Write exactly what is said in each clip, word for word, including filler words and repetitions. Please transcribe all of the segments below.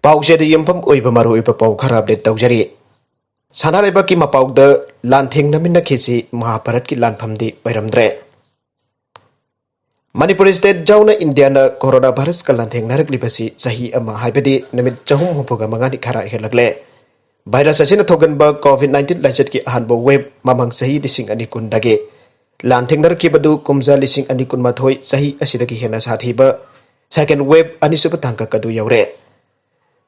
ꯄꯥꯎꯆꯦꯗ ꯌꯨꯝꯐꯝ ꯑꯣꯏꯕ ꯃꯔꯨꯑꯣꯏꯕ ꯄꯥꯎ ꯈꯔ ꯑꯞꯗꯦꯠ ꯇꯧꯖꯔꯤ꯫ ꯁꯅꯥ ꯂꯩꯕꯥꯛꯀꯤ ꯃꯄꯥꯎꯗ ꯂꯥꯟꯊꯦꯡꯅꯃꯤꯟꯅꯈꯤꯁꯤ ꯃꯍꯥꯚꯥꯔꯠꯀꯤ ꯂꯥꯟꯐꯝꯗꯤ ꯑꯣꯏꯔꯝꯗ꯭ꯔꯦ꯫ ꯃꯅꯤꯄꯨꯔ ꯁ꯭ꯇꯦꯠ ꯌꯥꯎꯅ ꯏꯟꯗꯤꯌꯥꯅ ꯀꯣꯔꯣꯅꯥ ꯚꯥꯏꯔꯁꯀ ꯂꯥꯟꯊꯦꯡꯅꯔꯛꯂꯤꯕꯁꯤ ꯆꯍꯤ ꯑꯃ, ꯍꯥꯏꯕꯗꯤ ꯅꯨꯃꯤꯠ ꯆꯍꯨꯝ ꯍꯨꯝꯐꯨꯒ ꯃꯉꯥꯅꯤ ꯈꯔ ꯍꯦꯜꯂꯛꯂꯦ꯫ ꯚꯥꯏꯔꯁ ꯑꯁꯤꯅ ꯊꯣꯛꯍꯟꯕ ꯀꯣꯚꯤꯗ ꯅꯥꯏꯟꯇꯤꯟ ꯂꯥꯏꯆꯠꯀꯤ ꯑꯍꯥꯟꯕ ꯋꯦꯕ ꯃꯃꯥꯡ ꯆꯍꯤ ꯂꯤꯁꯤꯡ ꯑꯅꯤ ꯀꯨꯟꯗꯒꯤ ꯂꯥꯟꯊꯦꯡꯅꯔꯛꯈꯤꯕꯗꯨ ꯀꯨꯝꯖꯥ ꯂꯤꯁꯤꯡ ꯑꯅꯤ ꯀꯨꯟꯃꯥꯊꯣꯏ ꯆꯍꯤ ꯑꯁꯤꯗꯒꯤ ꯍꯦꯟꯅ ꯁꯥꯊꯤꯕ ꯁꯦꯀꯦꯟ ꯋꯦꯕ ꯑꯅꯤꯁꯨꯕ ꯇꯥꯡꯀꯛ ꯑꯗꯨ ꯌꯧꯔꯦ꯫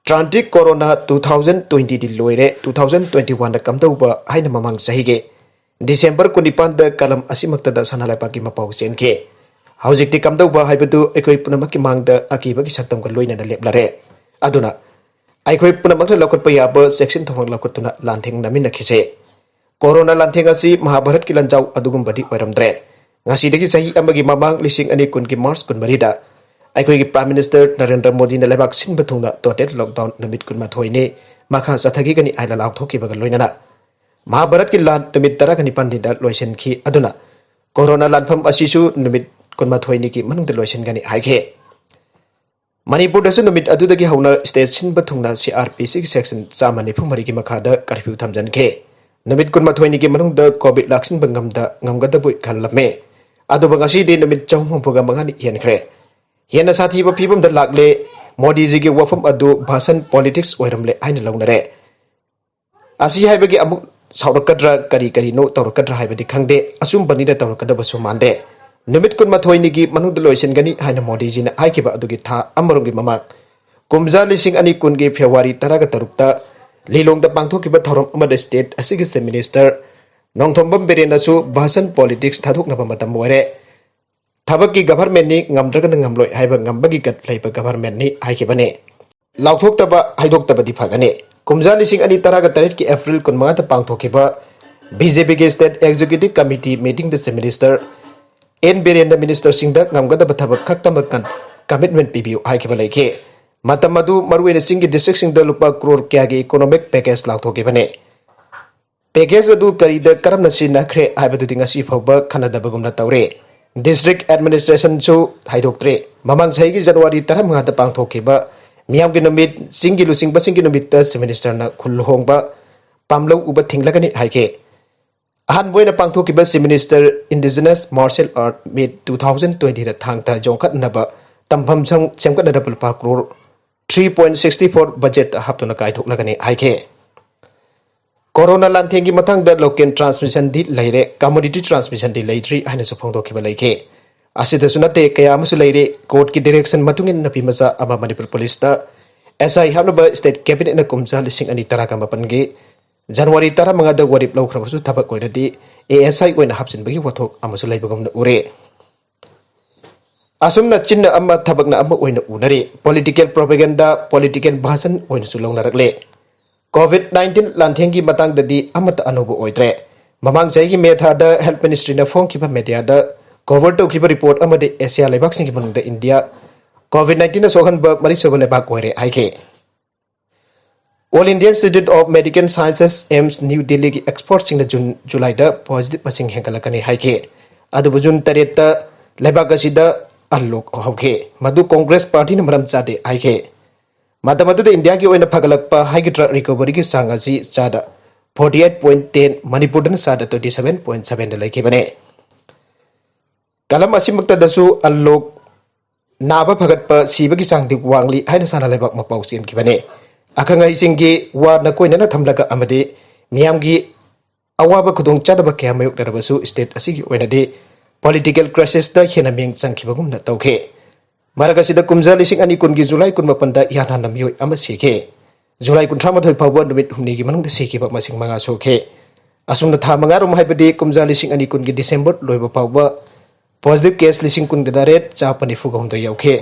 ꯇ꯭ꯔꯥꯟꯖꯤꯛ ꯀꯣꯔꯣꯅꯥ ꯇꯨ ꯊꯥꯎꯖꯟ ꯇ꯭ꯋꯦꯟꯇꯤꯗꯤ ꯂꯣꯏꯔꯦ, ꯇꯨ ꯊꯥꯎꯖꯟ ꯇ꯭ꯋꯦꯟꯇꯤ ꯋꯥꯟꯗ ꯀꯝꯗꯧꯕ ꯍꯥꯏꯅ ꯃꯃꯥꯡ ꯆꯍꯤꯒꯤ ꯗꯤꯁꯦꯝꯕꯔ ꯀꯨꯟꯅꯤꯄꯥꯟꯗ ꯀꯂꯝ ꯑꯁꯤꯃꯛꯇꯗ ꯁꯅꯥ ꯂꯩꯕꯥꯛꯀꯤ ꯃꯄꯥꯎ ꯆꯦꯟꯈꯤ꯫ ꯍꯧꯖꯤꯛꯇꯤ ꯀꯝꯗꯧꯕ ꯍꯥꯏꯕꯗꯨ ꯑꯩꯈꯣꯏ ꯄꯨꯝꯅꯃꯛꯀꯤ ꯃꯥꯡꯗ ꯑꯀꯤꯕꯒꯤ ꯁꯛꯇꯝꯒ ꯂꯣꯏꯅꯅ ꯂꯦꯞꯂꯔꯦ꯫ ꯑꯗꯨꯅ ꯑꯩꯈꯣꯏ ꯄꯨꯝꯅꯃꯛꯅ ꯂꯧꯈꯠꯄ ꯌꯥꯕ ꯆꯦꯛꯁꯤꯟ ꯊꯧꯔꯥꯡ ꯂꯧꯈꯠꯇꯨꯅ ꯂꯥꯟꯊꯦꯡꯅꯃꯤꯟꯅꯈꯤꯁꯦ꯫ ꯀꯣꯔꯣꯅꯥ ꯂꯥꯟꯊꯦꯡ ꯑꯁꯤ ꯃꯍꯥꯚꯥꯔꯠꯀꯤ ꯂꯥꯟꯖꯥꯎ ꯑꯗꯨꯒꯨꯝꯕꯗꯤ ꯑꯣꯏꯔꯝꯗ꯭ꯔꯦ꯫ ꯉꯁꯤꯗꯒꯤ ꯆꯍꯤ ꯑꯃꯒꯤ ꯃꯃꯥꯡ ꯂꯤꯁꯤꯡ ꯑꯅꯤ ꯀꯨꯟꯒꯤ ꯃꯥꯔꯆ ꯀꯨꯟꯃꯔꯤꯗ ꯑꯩꯈꯣꯏꯒꯤ ꯄ꯭ꯔꯥꯏꯝ ꯃꯤꯅꯤꯁꯇꯔ ꯅꯔꯦꯟꯗ꯭ꯔ ꯃꯣꯗꯤꯅ ꯂꯩꯕꯥꯛ ꯁꯤꯟꯕ ꯊꯨꯡꯅ ꯇꯣꯇꯦꯜ ꯂꯣꯛꯗꯥꯎꯟ ꯅꯨꯃꯤꯠ ꯀꯨꯟꯃꯥꯊꯣꯏꯅꯤ ꯃꯈꯥ ꯆꯠꯊꯈꯤꯒꯅꯤ ꯍꯥꯏꯅ ꯂꯥꯎꯊꯣꯛꯈꯤꯕꯒ ꯂꯣꯏꯅꯅ ꯃꯍꯥꯚꯥꯔꯠꯀꯤ ꯂꯥꯟ ꯅꯨꯃꯤꯠ ꯇꯔꯥꯒ ꯅꯤꯄꯥꯟꯅꯤꯗ ꯂꯣꯏꯁꯤꯟꯈꯤ꯫ ꯑꯗꯨꯅ ꯀꯣꯔꯣꯅꯥ ꯂꯥꯟꯐꯝ ꯑꯁꯤꯁꯨ ꯅꯨꯃꯤꯠ ꯀꯨꯟꯃꯥꯊꯣꯏꯅꯤꯒꯤ ꯃꯅꯨꯡꯗ ꯂꯣꯏꯁꯤꯟꯒꯅꯤ ꯍꯥꯏꯈꯤ꯫ ꯃꯅꯤꯄꯨꯔꯗꯁꯨ ꯅꯨꯃꯤꯠ ꯑꯗꯨꯗꯒꯤ ꯍꯧꯅ ꯁ꯭ꯇꯦꯠ ꯁꯤꯟꯕ ꯊꯨꯡꯅ ꯁꯤ ꯑꯥꯔ ꯄꯤ ꯁꯤꯒꯤ ꯁꯦꯛꯁꯟ ꯆꯥꯝꯃ ꯅꯤꯐꯨ ꯃꯔꯤꯒꯤ ꯃꯈꯥꯗ ꯀꯔꯐ꯭ꯌꯨ ꯊꯝꯖꯤꯟꯈꯤ꯫ ꯅꯨꯃꯤꯠ ꯀꯨꯟꯃꯥꯊꯣꯏꯅꯤꯒꯤ ꯃꯅꯨꯡꯗ ꯀꯣꯚꯤꯗ ꯂꯥꯛꯁꯤꯟꯕ ꯉꯝꯗ ꯉꯝꯒꯗꯕꯣꯏ ꯈꯜꯂꯝꯃꯤ꯫ ꯑꯗꯨꯕꯨ ꯉꯁꯤꯗꯤ ꯅꯨꯃꯤꯠ ꯆꯍꯨꯝ ꯍꯨꯝꯐꯨꯒ ꯃꯉꯥꯅꯤ ꯍꯦꯟꯈ꯭ꯔꯦ꯫ ꯍꯦꯟꯅ ꯁꯥꯊꯤꯕ ꯐꯤꯕꯝꯗ ꯂꯥꯛꯂꯦ꯫ ꯃꯣꯗꯤꯖꯤꯒꯤ ꯋꯥꯐꯝ ꯑꯗꯨ ꯚꯥꯁꯟ ꯄꯣꯂꯤꯇꯤꯛꯁ ꯑꯣꯏꯔꯝꯂꯦ ꯍꯥꯏꯅ ꯂꯧꯅꯔꯦ꯫ ꯑꯁꯤ ꯍꯥꯏꯕꯒꯤ ꯑꯃꯨꯛ ꯁꯥꯎꯔꯛꯀꯗ꯭ꯔꯥ, ꯀꯔꯤ ꯀꯔꯤꯅꯣ ꯇꯧꯔꯛꯀꯗ꯭ꯔꯥ ꯍꯥꯏꯕꯗꯤ ꯈꯪꯗꯦ꯫ ꯑꯆꯨꯝꯕꯅꯤꯅ ꯇꯧꯔꯛꯀꯗꯕꯁꯨ ꯃꯥꯟꯗꯦ꯫ ꯅꯨꯃꯤꯠ ꯀꯨꯟꯃꯥꯊꯣꯏꯅꯤꯒꯤ ꯃꯅꯨꯡꯗ ꯂꯣꯏꯁꯤꯟꯒꯅꯤ ꯍꯥꯏꯅ ꯃꯣꯗꯤꯖꯤꯅ ꯍꯥꯏꯈꯤꯕ ꯑꯗꯨꯒꯤ ꯊꯥ ꯑꯃꯔꯣꯝꯒꯤ ꯃꯃꯥꯡ, ꯀꯨꯝꯖꯥ ꯂꯤꯁꯤꯡ ꯑꯅꯤ ꯀꯨꯟꯒꯤ ꯐꯦꯕ꯭ꯔꯨꯋꯥꯔꯤ ꯇꯔꯥꯒ ꯇꯔꯨꯛꯇ ꯂꯤꯂꯣꯡꯗ ꯄꯥꯡꯊꯣꯛꯈꯤꯕ ꯊꯧꯔꯝ ꯑꯃꯗ ꯁ꯭ꯇꯦꯠ ꯑꯁꯤꯒꯤ ꯆꯤꯐ ꯃꯤꯅꯤꯁꯇꯔ ꯅꯣꯡꯊꯣꯝꯕꯝ ꯕꯤꯔꯦꯟꯅꯁꯨ ꯚꯥꯁꯟ ꯄꯣꯂꯤꯇꯤꯛꯁ ꯊꯥꯗꯣꯛꯅꯕ ꯃꯇꯝ ꯑꯣꯏꯔꯦ, ꯊꯕꯛꯀꯤ ꯒꯚꯔꯟꯃꯦꯟꯠꯅꯤ, ꯉꯝꯗ꯭ꯔꯒꯅ ꯉꯝꯂꯣꯏ ꯍꯥꯏꯕ ꯉꯝꯕꯒꯤ ꯒꯠ ꯂꯩꯕ ꯒꯚꯔꯟꯃꯦꯟꯠꯅꯤ ꯍꯥꯏꯈꯤꯕꯅꯤ꯫ ꯂꯥꯎꯊꯣꯛꯇꯕ ꯍꯥꯏꯗꯣꯛꯇꯕꯗꯤ ꯐꯒꯅꯤ꯫ ꯀꯨꯝꯖꯥ ꯂꯤꯁꯤꯡ ꯑꯅꯤ ꯇꯔꯥꯒ ꯇꯔꯦꯠꯀꯤ ꯑꯦꯄ꯭ꯔꯤꯜ ꯀꯨꯟꯃꯉꯥꯗ ꯄꯥꯡꯊꯣꯛꯈꯤꯕ ꯕꯤ ꯖꯦ ꯄꯤꯒꯤ ꯁ꯭ꯇꯦꯠ ꯑꯦꯛꯖꯤꯀ꯭ꯌꯨꯇꯤꯚ ꯀꯃꯤꯇꯤ ꯃꯤꯇꯤꯡꯗ ꯆꯤꯐ ꯃꯤꯅꯤꯁꯇꯔ ꯑꯦꯟ ꯕꯤꯔꯦꯟꯅ ꯃꯤꯅꯤꯁꯇꯔꯁꯤꯡꯗ ꯉꯝꯒꯗꯕ ꯊꯕꯛ ꯈꯛꯇꯃꯛ ꯀꯟ-, ꯀꯃꯤꯠꯃꯦꯟꯠ ꯄꯤꯕꯤꯌꯨ ꯍꯥꯏꯈꯤꯕ ꯂꯩꯈꯤ꯫ ꯃꯇꯝ ꯑꯗꯨ ꯃꯔꯨꯑꯣꯏꯅ ꯆꯤꯡꯒꯤ ꯗꯤꯁꯇ꯭ꯔꯤꯛꯁꯤꯡꯗ ꯂꯨꯄꯥ ꯀ꯭ꯔꯣꯔ ꯀꯌꯥꯒꯤ ꯏꯀꯣꯅꯣꯃꯤꯛ ꯄꯦꯀꯦꯖ ꯂꯥꯎꯊꯣꯛꯈꯤꯕꯅꯤ꯫ ꯄꯦꯀꯦꯖ ꯑꯗꯨ ꯀꯔꯤꯗ ꯀꯔꯝꯅ ꯁꯤꯖꯤꯟꯅꯈ꯭ꯔꯦ ꯍꯥꯏꯕꯗꯨꯗꯤ ꯉꯁꯤ ꯐꯥꯎꯕ ꯈꯟꯅꯗꯕꯒꯨꯝꯅ ꯇꯧꯔꯦ꯫ ꯗꯤꯁꯇ꯭ꯔꯤꯛ ꯑꯦꯗꯃꯤꯅꯤꯁꯇ꯭ꯔꯦꯁꯟꯁꯨ ꯍꯥꯏꯗꯣꯛꯇ꯭ꯔꯦ꯫ ꯃꯃꯥꯡ ꯆꯍꯤꯒꯤ ꯖꯅꯋꯥꯔꯤ ꯇꯔꯥꯃꯉꯥꯗ ꯄꯥꯡꯊꯣꯛꯈꯤꯕ ꯃꯤꯌꯥꯝꯒꯤ ꯅꯨꯃꯤꯠ, ꯆꯤꯡꯒꯤ ꯂꯨꯆꯤꯡꯕꯁꯤꯡꯒꯤ ꯅꯨꯃꯤꯠꯇ Chief Minister ꯅ ꯈꯨꯜ ꯂꯨꯍꯣꯡꯕ, ꯄꯥꯝꯂꯧ ꯎꯕ ꯊꯤꯡꯂꯒꯅꯤ ꯍꯥꯏꯈꯤ꯫ ꯑꯍꯥꯟꯕ ꯑꯣꯏꯅ ꯄꯥꯡꯊꯣꯛꯈꯤꯕ Chief Minister Indigenous Martial Art Meet two thousand twenty ꯗ ꯊꯥꯡ ꯇꯥ ꯌꯣꯛꯈꯠꯅꯕ ꯇꯝꯐꯝ ꯁꯪ ꯁꯦꯝꯒꯠꯅꯕ ꯂꯨꯄꯥ crore three point six four budget ꯍꯥꯞꯇꯨꯅ ꯀꯥꯏꯊꯣꯛꯂꯒꯅꯤ ꯍꯥꯏꯈꯤ꯫ ꯀꯣꯔꯣꯅꯥ ꯂꯥꯟꯊꯦꯡꯒꯤ ꯃꯇꯥꯡꯗ local transmission ꯗꯤ ꯂꯩꯔꯦ, community transmission ꯗꯤ ꯂꯩꯇ꯭ꯔꯤ ꯍꯥꯏꯅꯁꯨ ꯐꯣꯡꯗꯣꯛꯈꯤꯕ ꯂꯩꯈꯤ꯫ ꯑꯁꯤꯗꯁꯨ ꯅꯠꯇꯦ, ꯀꯌꯥ ꯑꯃꯁꯨ ꯂꯩꯔꯤ꯫ Court ꯀꯤ direction ꯃꯇꯨꯡ ꯏꯟꯅ ꯅꯨꯄꯤ ꯃꯆꯥ ꯑꯃ ꯃꯅꯤꯄꯨꯔ ꯄꯨꯂꯤꯁꯇ S I ꯍꯥꯞꯅꯕ state cabinet ꯅ ꯀꯨꯝꯖꯥ ꯂꯤꯁꯤꯡ ꯑꯅꯤ ꯇꯔꯥꯒ ꯃꯥꯄꯟꯒꯤ ꯖꯅꯋꯥꯔꯤ ꯇꯔꯥꯃꯉꯥꯗ ꯋꯥꯔꯦꯞ ꯂꯧꯈ꯭ꯔꯕꯁꯨ ꯊꯕꯛ ꯑꯣꯏꯅꯗꯤ A S I ꯑꯣꯏꯅ ꯍꯥꯞꯆꯤꯟꯕꯒꯤ ꯋꯥꯊꯣꯛ ꯑꯃꯁꯨ ꯂꯩꯕꯒꯨꯝꯅ ꯎꯔꯦ꯫ ꯑꯁꯨꯝꯅ ꯆꯤꯟꯅ ꯑꯃ, ꯊꯕꯛꯅ ꯑꯃ ꯑꯣꯏꯅ ꯎꯅꯔꯤ꯫ Political propaganda, political ꯚꯥꯁꯟ ꯑꯣꯏꯅꯁꯨ ꯂꯧꯅꯔꯛꯂꯦ꯫ COVID nineteen ꯂꯥꯟꯊꯦꯡꯒꯤ ꯃꯇꯥꯡꯗꯗꯤ ꯑꯃꯠꯇ ꯑꯅꯧꯕ ꯑꯣꯏꯗ꯭ꯔꯦ꯫ ꯃꯃꯥꯡ ꯆꯍꯤꯒꯤ ꯃꯦ ꯊꯥꯗ Health Ministry ꯅ ꯐꯣꯡꯈꯤꯕ media ꯗ cover ꯇꯧꯈꯤꯕ report ꯑꯃꯗꯤ Asia ꯂꯩꯕꯥꯛꯁꯤꯡꯒꯤ ꯃꯅꯨꯡꯗ India COVID nineteen ꯅ ꯁꯣꯛꯍꯟꯕ ꯃꯔꯤꯁꯨꯕ ꯂꯩꯕꯥꯛ ꯑꯣꯏꯔꯦ ꯍꯥꯏꯈꯤ꯫ All India Institute of Medical Sciences, AIIMS, New Delhi ꯒꯤ expert ꯁꯤꯡꯅ June, July ꯗ positive ꯃꯁꯤꯡ ꯍꯦꯟꯒꯠꯂꯛꯀꯅꯤ ꯍꯥꯏꯈꯤ꯫ ꯑꯗꯨꯕꯨ June ꯇꯔꯦꯠꯇ ꯂꯩꯕꯥꯛ ꯑꯁꯤꯗ unlock ꯍꯧꯈꯤ꯫ ꯃꯗꯨ Congress party ꯅ ꯃꯔꯝ ꯆꯥꯗꯦ ꯍꯥꯏꯈꯤ꯫ ꯃꯇꯝ ꯑꯗꯨꯗ India ꯒꯤ ꯑꯣꯏꯅ ꯐꯒꯠꯂꯛꯄ ꯍꯥꯏꯒꯗ꯭ꯔꯥ, recovery ꯒꯤ ꯆꯥꯡ ꯑꯁꯤ ꯆꯥꯗ forty eight point ten, ꯃꯅꯤꯄꯨꯔꯗꯅ ꯆꯥꯗ twenty seven point seven ꯗ ꯂꯩꯈꯤꯕꯅꯤ꯫ ꯀꯂꯝ ꯑꯁꯤꯃꯛꯇꯗꯁꯨ unlock, ꯅꯥꯕ ꯐꯒꯠꯄ, ꯁꯤꯕꯒꯤ ꯆꯥꯡꯗꯤ ꯋꯥꯡꯂꯤ ꯍꯥꯏꯅ ꯁꯅꯥ ꯂꯩꯕꯥꯛ ꯃꯄꯥꯎ ꯆꯦꯟꯈꯤꯕꯅꯤ꯫ ꯑꯈꯪ ꯑꯍꯩꯁꯤꯡꯒꯤ ꯋꯥ ꯅꯀꯣꯏꯅꯅ ꯊꯝꯂꯒ ꯑꯃꯗꯤ ꯃꯤꯌꯥꯝꯒꯤ ꯑꯋꯥꯕ ꯈꯨꯗꯣꯡꯆꯥꯗꯕ ꯀꯌꯥ ꯃꯥꯌꯣꯛꯅꯔꯕꯁꯨ state ꯑꯁꯤꯒꯤ ꯑꯣꯏꯅꯗꯤ political crisis ꯇ ꯍꯦꯟꯅ ꯃꯤꯡ ꯆꯪꯈꯤꯕꯒꯨꯝꯅ ꯇꯧꯈꯤ꯫ ꯃꯔꯛ ꯑꯁꯤꯗ ꯀꯨꯝꯖꯥ ꯂꯤꯁꯤꯡ ꯑꯅꯤ ꯀꯨꯟꯒꯤ July ꯀꯨꯟꯃꯥꯄꯟꯗ ꯏꯍꯥꯟ ꯍꯥꯟꯅ ꯃꯤꯑꯣꯏ ꯑꯃ ꯁꯤꯈꯤ꯫ July ꯀꯨꯟꯊ꯭ꯔꯥ ꯃꯥꯊꯣꯏ ꯐꯥꯎꯕ ꯅꯨꯃꯤꯠ ꯍꯨꯝꯅꯤꯒꯤ ꯃꯅꯨꯡꯗ ꯁꯤꯈꯤꯕ ꯃꯁꯤꯡ ꯃꯉꯥ ꯁꯨꯈꯤ꯫ ꯑꯁꯨꯝꯅ ꯊꯥ ꯃꯉꯥꯔꯣꯝ, ꯍꯥꯏꯕꯗꯤ ꯀꯨꯝꯖꯥ ꯂꯤꯁꯤꯡ ꯑꯅꯤ ꯀꯨꯟꯒꯤ December ꯂꯣꯏꯕ ꯐꯥꯎꯕ positive case ꯂꯤꯁꯤꯡ ꯀꯨꯟꯒ ꯇꯔꯦꯠ ꯆꯥꯝꯃ ꯅꯤꯐꯨꯒ ꯍꯨꯝꯗꯣꯏ ꯌꯧꯈꯤ꯫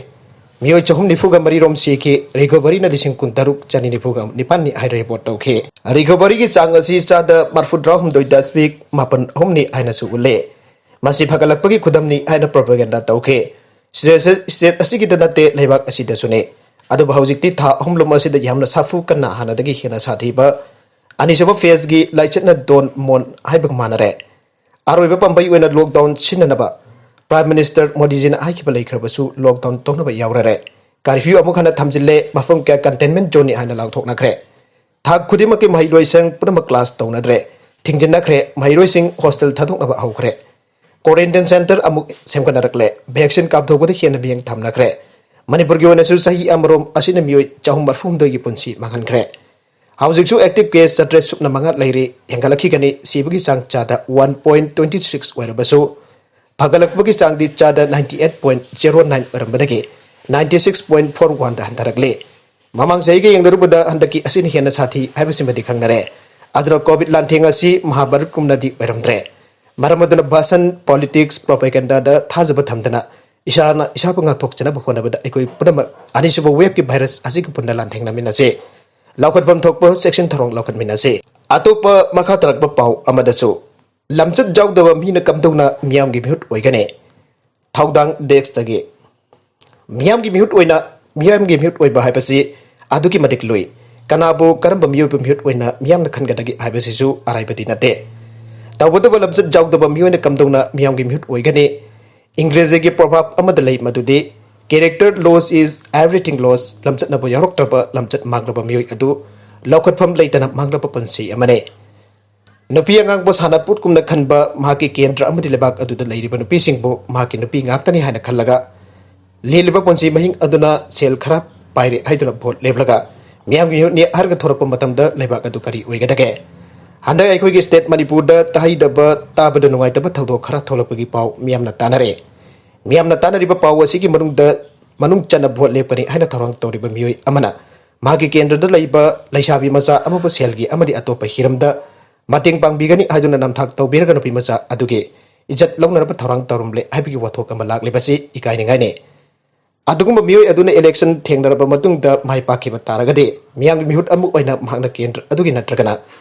ꯃꯤꯑꯣꯏ ꯆꯍꯨꯝ ꯅꯤꯐꯨꯒ ꯃꯔꯤ ꯔꯣꯝ ꯁꯤꯈꯤ꯫ Recovery ꯅ ꯂꯤꯁꯤꯡ ꯀꯨꯟꯇꯔꯨꯛ ꯆꯅꯤ ꯅꯤꯐꯨꯒ ꯅꯤꯄꯥꯟꯅꯤ ꯍꯥꯏꯅ report ꯇꯧꯈꯤ꯫ Recovery ꯒꯤ ꯆꯥꯡ ꯑꯁꯤ ꯆꯥꯗ ꯃꯔꯐꯨꯇꯔꯥ ꯍꯨꯝꯗꯣꯏ ꯗꯁꯃꯤꯛ ꯃꯥꯄꯟ ꯑꯍꯨꯝꯅꯤ ꯍꯥꯏꯅꯁꯨ ꯎꯠꯂꯦ꯫ ꯃꯁꯤ ꯐꯒꯠꯂꯛꯄꯒꯤ ꯈꯨꯗꯝꯅꯤ ꯍꯥꯏꯅ propaganda ꯇꯧꯈꯤ꯫ State, state ꯑꯁꯤꯒꯤꯗ ꯅꯠꯇꯦ, ꯂꯩꯕꯥꯛ ꯑꯁꯤꯗꯁꯨꯅꯤ꯫ ꯑꯗꯨꯕꯨ ꯍꯧꯖꯤꯛꯇꯤ ꯊꯥ ꯑꯍꯨꯝ ꯂꯣꯝ ꯑꯁꯤꯗ ꯌꯥꯝꯅ ꯁꯥꯐꯨ ꯀꯟꯅ ꯍꯥꯟꯅꯗꯒꯤ ꯍꯦꯟꯅ ꯁꯥꯊꯤꯕ ꯑꯅꯤꯁꯨꯕ phase ꯀꯤ ꯂꯥꯏꯆꯠꯅ ꯗꯣꯟ ꯃꯣꯟ ꯍꯥꯏꯕꯒ ꯃꯥꯟꯅꯔꯦ꯫ ꯑꯔꯣꯏꯕ ꯄꯥꯝꯕꯩ ꯑꯣꯏꯅ lockdown ꯁꯤꯟꯅꯅꯕ Prime Minister ꯃꯣꯗꯤꯖꯤꯅ ꯍꯥꯏꯈꯤꯕ ꯂꯩꯈ꯭ꯔꯕꯁꯨ, lockdown ꯇꯧꯅꯕ ꯌꯥꯎꯔꯔꯦ꯫ ꯀꯥꯔꯐ꯭ꯌꯨ ꯑꯃꯨꯛ ꯍꯟꯅ ꯊꯝꯖꯤꯜꯂꯦ, ꯃꯐꯝ ꯀꯌꯥ ꯀꯟꯇꯦꯟꯃꯦꯟ ꯖꯣꯟꯅꯤ ꯍꯥꯏꯅ ꯂꯥꯎꯊꯣꯛꯅꯈ꯭ꯔꯦ꯫ ꯊꯥꯛ ꯈꯨꯗꯤꯡꯃꯛꯀꯤ ꯃꯍꯩꯔꯣꯏꯁꯤꯡ ꯄꯨꯝꯅꯃꯛ ꯀ꯭ꯂꯥꯁ ꯇꯧꯅꯗ꯭ꯔꯦ, ꯊꯤꯡꯖꯤꯟꯅꯈ꯭ꯔꯦ, ꯃꯍꯩꯔꯣꯏꯁꯤꯡ ꯍꯣꯁꯇꯦꯜ ꯊꯥꯗꯣꯛꯅꯕ ꯍꯧꯈ꯭ꯔꯦ꯫ ꯀ꯭ꯋꯥꯔꯦꯟꯇꯤꯟ ꯁꯦꯟꯇꯔ ꯑꯃꯨꯛ ꯁꯦꯝꯒꯠꯅꯔꯛꯂꯦ, ꯚꯦꯛꯁꯤꯟ ꯀꯥꯞꯊꯣꯛꯄꯗ ꯍꯦꯟꯅ ꯃꯤꯠꯌꯦꯡ ꯊꯝꯅꯈ꯭ꯔꯦ꯫ ꯃꯅꯤꯄꯨꯔꯒꯤ ꯑꯣꯏꯅꯁꯨ ꯆꯍꯤ ꯑꯃꯔꯣꯝ ꯑꯁꯤꯅ ꯃꯤꯑꯣꯏ ꯆꯍꯨꯝ ꯃꯔꯤꯐꯨꯍꯨꯝꯗꯣꯏꯒꯤ ꯄꯨꯟꯁꯤ ꯃꯥꯡꯍꯟꯈ꯭ꯔꯦ꯫ ꯍꯧꯖꯤꯛꯁꯨ ꯑꯦꯛꯇꯤꯚ ꯀꯦꯁ ꯆꯥꯇ꯭ꯔꯦꯠ ꯁꯨꯞꯅ ꯃꯉꯥ ꯂꯩꯔꯤ, ꯍꯦꯟꯒꯠꯂꯛꯈꯤꯒꯅꯤ꯫ ꯁꯤꯕꯒꯤ ꯆꯥꯡ ꯆꯥꯗ ꯋꯥꯟ ꯄꯣꯏꯟ ꯇ꯭ꯋꯦꯟꯇꯤ ꯁꯤꯛꯁ ꯑꯣꯏꯔꯕꯁꯨ, ꯐꯒꯠꯂꯛꯄꯒꯤ ꯆꯥꯡꯗꯤ ꯆꯥꯗ ninety eight point zero nine ꯑꯣꯏꯔꯝꯕꯗꯒꯤ ꯅꯥꯏꯟꯇꯤ ꯁꯤꯛꯁ ꯄꯣꯏꯟ ꯐꯣꯔ ꯋꯥꯟꯗ ꯍꯟꯊꯔꯛꯂꯤ꯫ ꯃꯃꯥꯡ ꯆꯍꯤꯒ ꯌꯦꯡꯅꯔꯨꯕꯗ ꯍꯟꯗꯛꯀꯤ ꯑꯁꯤꯅ ꯍꯦꯟꯅ ꯁꯥꯊꯤ ꯍꯥꯏꯕꯁꯤꯃꯗꯤ ꯈꯪꯅꯔꯦ꯫ ꯑꯗꯨꯅ ꯀꯣꯚꯤꯗ ꯂꯥꯟꯊꯦꯡ ꯑꯁꯤ ꯃꯍꯥꯚꯥꯔꯠꯀꯨꯝꯅꯗꯤ ꯑꯣꯏꯔꯝꯗ꯭ꯔꯦ꯫ ꯃꯔꯝ ꯑꯗꯨꯅ ꯚꯥꯁꯟ, ꯄꯣꯂꯤꯇꯤꯛꯁ, ꯄ꯭ꯔꯣꯄꯦꯒꯦꯟꯗꯥꯗ ꯊꯥꯖꯕ ꯊꯝꯗꯅ ꯏꯁꯥꯅ ꯏꯁꯥꯕꯨ ꯉꯥꯛꯊꯣꯛꯆꯅꯕ ꯍꯣꯠꯅꯕꯗ ꯑꯩꯈꯣꯏ ꯄꯨꯝꯅꯃꯛ ꯑꯅꯤꯁꯨꯕ ꯋꯦꯕꯀꯤ ꯚꯥꯏꯔꯁ ꯑꯁꯤꯒ ꯄꯨꯟꯅ ꯂꯥꯟꯊꯦꯡꯅꯃꯤꯟꯅꯁꯤ꯫ ꯂꯧꯈꯠꯐꯝ ꯊꯣꯛꯄ ꯆꯦꯛꯁꯤꯟ ꯊꯧꯔꯥꯡ ꯂꯧꯈꯠꯃꯤꯟꯅꯁꯤ꯫ ꯑꯇꯣꯞꯄ ꯃꯈꯥ ꯇꯥꯔꯛꯄ ꯄꯥꯎ ꯑꯃꯗꯁꯨ, ꯂꯝꯆꯠ ꯌꯥꯎꯗꯕ ꯃꯤꯅ ꯀꯝꯗꯧꯅ ꯃꯤꯌꯥꯝꯒꯤ ꯃꯤꯍꯨꯠ ꯑꯣꯏꯒꯅꯤ? ꯊꯧꯗꯥꯡ ꯗꯦꯁ꯭ꯛꯇꯒꯤ꯫ ꯃꯤꯌꯥꯝꯒꯤ ꯃꯤꯍꯨꯠ ꯑꯣꯏꯅ, ꯃꯤꯌꯥꯝꯒꯤ ꯃꯤꯍꯨꯠ ꯑꯣꯏꯕ ꯍꯥꯏꯕꯁꯤ ꯑꯗꯨꯛꯀꯤ ꯃꯇꯤꯛ ꯂꯨꯏ꯫ ꯀꯅꯥꯕꯨ ꯀꯔꯝꯕ ꯃꯤꯑꯣꯏꯕ ꯃꯤꯍꯨꯠ ꯑꯣꯏꯅ ꯃꯤꯌꯥꯝꯅ ꯈꯟꯒꯗꯒꯦ ꯍꯥꯏꯕꯁꯤꯁꯨ ꯑꯔꯥꯏꯕꯗꯤ ꯅꯠꯇꯦ꯫ ꯇꯧꯕꯇꯕꯨ ꯂꯝꯆꯠ ꯌꯥꯎꯗꯕ ꯃꯤꯑꯣꯏꯅ ꯀꯝꯗꯧꯅ ꯃꯤꯌꯥꯝꯒꯤ ꯃꯤꯍꯨꯠ ꯑꯣꯏꯒꯅꯤ? ꯏꯪꯒ꯭ꯔꯦꯖꯤꯒꯤ proverb ꯑꯃꯗ ꯂꯩ, ꯃꯗꯨꯗꯤ, "Character loss is everything loss", ꯂꯝꯆꯠꯅꯕꯨ ꯌꯥꯎꯔꯛꯇ꯭ꯔꯕ, ꯂꯝꯆꯠ ꯃꯥꯡꯂꯕ ꯃꯤꯑꯣꯏ ꯑꯗꯨ ꯂꯧꯈꯠꯐꯝ ꯂꯩꯇꯅ ꯃꯥꯡꯂꯕ ꯄꯨꯟꯁꯤ ꯑꯃꯅꯤ꯫ ꯅꯨꯄꯤ ꯑꯉꯥꯡꯕꯨ ꯁꯥꯟꯅꯄꯣꯠꯀꯨꯝꯅ ꯈꯟꯕ ꯃꯍꯥꯛꯀꯤ ꯀꯦꯟꯗ꯭ꯔ ꯑꯃꯗꯤ ꯂꯩꯕꯥꯛ ꯑꯗꯨꯗ ꯂꯩꯔꯤꯕ ꯅꯨꯄꯤꯁꯤꯡꯕꯨ ꯃꯍꯥꯛꯀꯤ ꯅꯨꯄꯤ ꯉꯥꯛꯇꯅꯤ ꯍꯥꯏꯅ ꯈꯜꯂꯒ ꯂꯦꯜꯂꯤꯕ ꯄꯨꯟꯁꯤ ꯃꯍꯤꯡ ꯑꯗꯨꯅ ꯁꯦꯜ ꯈꯔ ꯄꯥꯏꯔꯦ ꯍꯥꯏꯗꯨꯅ ꯚꯣꯠ ꯂꯦꯞꯂꯒ ꯃꯤꯌꯥꯝꯒꯤ ꯃꯤꯍꯨꯠꯅꯤ ꯍꯥꯏꯔꯒ ꯊꯣꯔꯛꯄ ꯃꯇꯝꯗ ꯂꯩꯕꯥꯛ ꯑꯗꯨ ꯀꯔꯤ ꯑꯣꯏꯒꯗꯒꯦ? ꯍꯟꯗꯛ ꯑꯩꯈꯣꯏꯒꯤ state ꯃꯅꯤꯄꯨꯔꯗ ꯇꯥꯍꯩꯗꯕ, ꯇꯥꯕꯗ ꯅꯨꯡꯉꯥꯏꯇꯕ ꯊꯧꯗꯣꯛ ꯈꯔ ꯊꯣꯛꯂꯛꯄꯒꯤ ꯄꯥꯎ ꯃꯤꯌꯥꯝꯅ ꯇꯥꯅꯔꯦ꯫ ꯃꯤꯌꯥꯝꯅ ꯇꯥꯅꯔꯤꯕ ꯄꯥꯎ ꯑꯁꯤꯒꯤ ꯃꯅꯨꯡꯗ, ꯃꯅꯨꯡ ꯆꯟꯅ ꯚꯣꯠ ꯂꯦꯞꯀꯅꯤ ꯍꯥꯏꯅ ꯊꯧꯔꯥꯡ ꯇꯧꯔꯤꯕ ꯃꯤꯑꯣꯏ ꯑꯃꯅ ꯃꯍꯥꯛꯀꯤ ꯀꯦꯟꯗ꯭ꯔꯗ ꯂꯩꯕ ꯂꯩꯁꯥꯕꯤ ꯃꯆꯥ ꯑꯃꯕꯨ ꯁꯦꯜꯒꯤ ꯑꯃꯗꯤ ꯑꯇꯣꯞꯄ ꯍꯤꯔꯝꯗ ꯃꯇꯦꯡ ꯄꯥꯡꯕꯤꯒꯅꯤ ꯍꯥꯏꯗꯨꯅ ꯅꯝꯊꯥꯛ ꯇꯧꯕꯤꯔꯒ ꯅꯨꯄꯤ ꯃꯆꯥ ꯑꯗꯨꯒꯤ ꯏꯖꯠ ꯂꯧꯅꯅꯕ ꯊꯧꯔꯥꯡ ꯇꯧꯔꯝꯂꯦ ꯍꯥꯏꯕꯒꯤ ꯋꯥꯊꯣꯛ ꯑꯃ ꯂꯥꯛꯂꯤꯕꯁꯤ ꯏꯀꯥꯏꯅꯤꯡꯉꯥꯏꯅꯤ꯫ ꯑꯗꯨꯒꯨꯝꯕ ꯃꯤꯑꯣꯏ ꯑꯗꯨꯅ election ꯊꯦꯡꯅꯔꯕ ꯃꯇꯨꯡꯗ ꯃꯥꯏ ꯄꯥꯛꯈꯤꯕ ꯇꯥꯔꯒꯗꯤ ꯃꯤꯌꯥꯝꯒꯤ ꯃꯤꯍꯨꯠ ꯑꯃ ꯑꯣꯏꯅ ꯃꯍꯥꯛꯅ ꯀꯦꯟꯗ꯭ꯔ ꯑꯗꯨꯒꯤ ꯅꯠꯇ꯭ꯔꯒꯅ